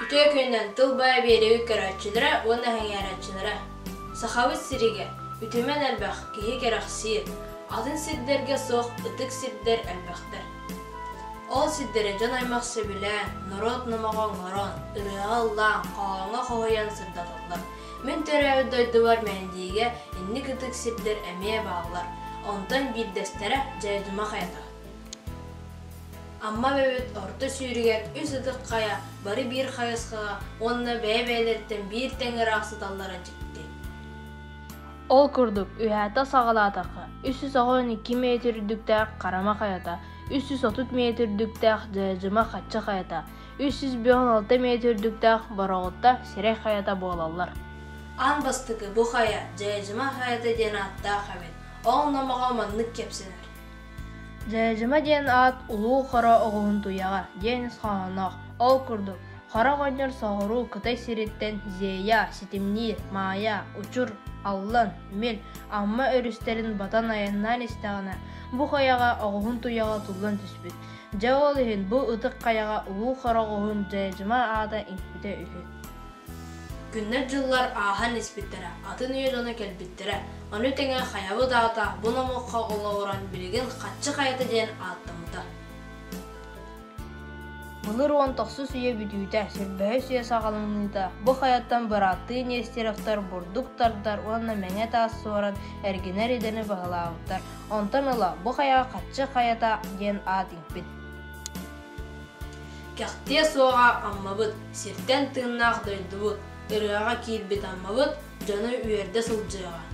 Үтүө күнүнэн тыл баайа биэриигэ көрөөччүлэрэ уонна сэҥээрээччилэрэ! Сахабыт сиригэр үтүмэн элбэх киһи кэрэхсиир, атын сирдэргэ суох ытык сирдэр элбэхтэр. Ол сирдэри дьон-аймах сөбүлээн, норуот номоҕо оҥорон, ырыаҕа ыллаан, хоһооҥҥо хоһуйан сырдаталлар. Мин төрөөбүт дойдубар Мээндиигэ инник ытык сирдэр эмиэ бааллар. Онтон биирдэстэрэ Дьайдьыма хайата. Амма эбэбит орто сүүрүгэр үс ытык хайа бары биир хайысхаҕа уонна бэйэ-бэйэлэриттэн биир тэҥ ыраах сыталлара дьикти. Ол курдук, үһээтэ саҕалаатахха, 392 миэтир үрдүктээх Харама хайата, 330 миэтир үрдүктээх Дьайдьыма Хаччы хайата, 356 миэтир үрдүктээх Бороҕотто Сирэй хайата буолаллар. Аан бастакы бу хайа Дьайдьыма хайата диэн ааттаах эбит. Ол номоҕо маннык кэпсэнэр. Дьайдьыма диэн аат Улуу Хоро оҕуһун туйаҕа диэн ис хоһоонноох. Ол курдук, Хоро оҕонньор соҕуруу Кытай сириттэн Зея, Ситимниир, Маайа, Учур, Аллан, Мил, Амма өрүстэрин батан айаннаан истэҕинэ, бу хайаҕа оҕуһун туйаҕа туллан түспүт. Дьэ ол иһин бу ытык хайаҕа Улуу Хоро оҕуһун Дьайдьыма аата иҥпитэ үһү. Күннэр-дьыллар ааһан испиттэрэ, атын үйэ дьоно кэлбиттэрэ, ону тэҥэ хайабыт аата бу номоххо олоҕуран билигин Хаччы хайата диэн ааттаммыта. Былыр уон тохсус үйэ бүтүүтэ, сөрбөһүс үйэ саҕаланыыта бу хайаттан бырааттыы Нестеровтар бурдук тардар уонна мэҥэ таас суоран эргинэр идэни баһылаабыттар. Онтон ыла бу хайаҕа Хаччы хайата диэн аат иҥпит. Кэхтиэ суоҕа Аммабыт, сиртэн тыыннаах дойдубут, ырыаҕа киирбит Аммабыт дьону үөрдэ сылдьыаҕа.